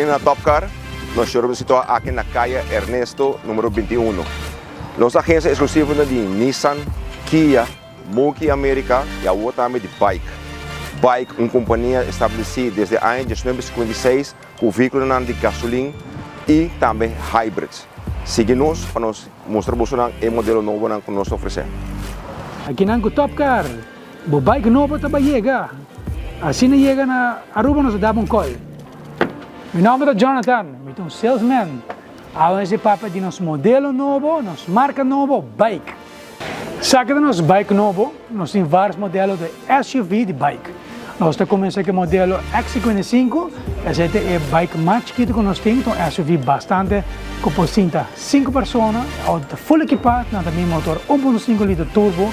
Bini na Top Car, nos showroom ta situa aki na Kaya Ernesto numero 21. Nos agencia exclusivo ta di Nissan, Kia, Moki America y awor tambe di Bike. Bike, un compania estableci desde aña 1956 cu vehiculonan di gasolin y tambe hybrids. Sigui nos pa nos mustra bosonan e modelo nobonan cu nos ta ofrece. Akinan cu Top Car, bo bike nobo ta bay yega. Asina yega na Aruba nos ta daba un call. Mi nomber ta Jonathan, mi ta un salesman. Awe nos e papia di nos modelo nobo, nos marca nobo, Bike. Esaki ta nos bike nobo, nos tin varios modelo di SUV di bike. Nos ta cuminsa cu e modelo X55, esey ta e bike mas chikito cu nos tin, ta un SUV bastante cu por sinta cinco persona, e auto ta full ekipa, nan ta bin motor 1.5 liter turbo,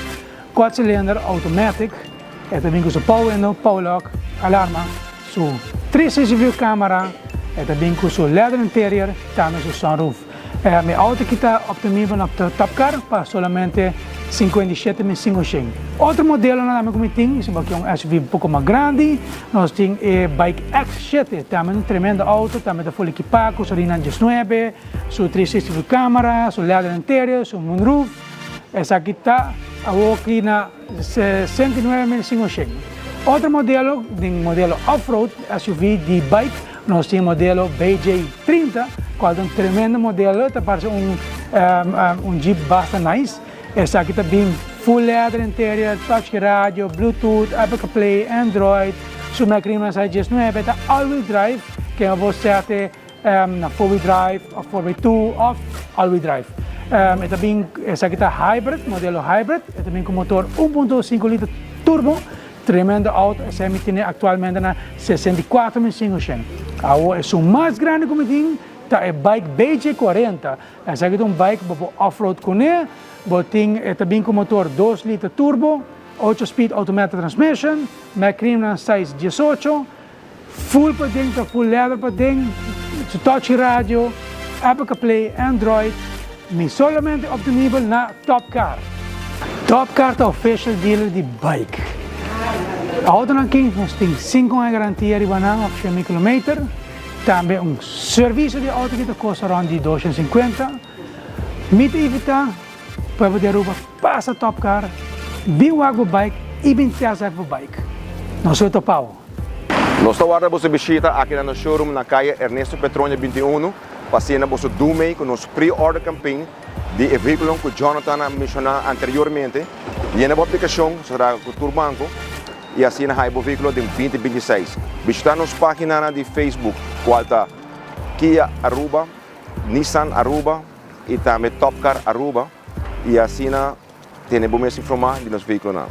cuatro cilinder automatic, e ta bin cu su power window, power lock, alarma, su 360 view camera, e ta bin cu su leather interior, tambe su sunroof. Mi auto aki ta obtenibel na Top Car pa solamente 57.500. Otro modelonan tambe cu mi tin, si bo kier un SUV un poco mas grandi, nos tin e Bike X7, tambe un tremendo auto, tambe ta full ekipa cu su rinnan 19, su 360 view camera, su leather interior, su moonroof. Esaki ta awoki na 69.500. Otro modelo, den modelo off-road SUV di Bike, nos tin modelo BJ30, cual ta un tremendo modelo, ta parece un Jeep basta nice. Esaki ta bin full leather interior, touch radio, Bluetooth, Apple CarPlay, Android, su mecanismo size 19, ta all-wheel drive, cu bo sete na 4-wheel drive of 4x2 of all-wheel drive. E ta bin, esaki ta hybrid, modelo hybrid, e ta bin cu motor 1.5 liter turbo, tremendo auto, esey mi tene actualmente na 64.500. Awo esun mas grandi cu mi tin ta e Bike BJ40. Esaki ta un bike bo por off-road cune, bo tin, e ta bin cu motor 2 liter turbo, 8 speed automatic transmission, McRae size 18, full paden, ta full leather paden, su touch radio, Apple CarPlay, Android, mi solamente obtenibel na Top Car. Top Car ta official dealer di Bike. Autonan aki nos tin 5 aña garantia riba nan of 100.000 kilometer. Tambe un servicio di auto cu ta costa rond di 250. Mi ta invita pueblo di Aruba pasa Top Car, bin wak bo bike y bin test drive bo bike. Nos lo topa. Nos ta warda boso bishita aki na nos showroom na Kaya Ernesto Petronia 21 pa asina boso do mee cu nos pre-order campaign di e vehiculo cu Jonathan a menciona anteriormente. Yena bo aplicacion, será cu tur banco, y asina haya bo vehiculo den 2026. Bishita nos pagina di Facebook, cual ta Kia Aruba, Nissan Aruba y tambe Top Car Aruba, y asina tene bo mes informa di nos vehiculonan.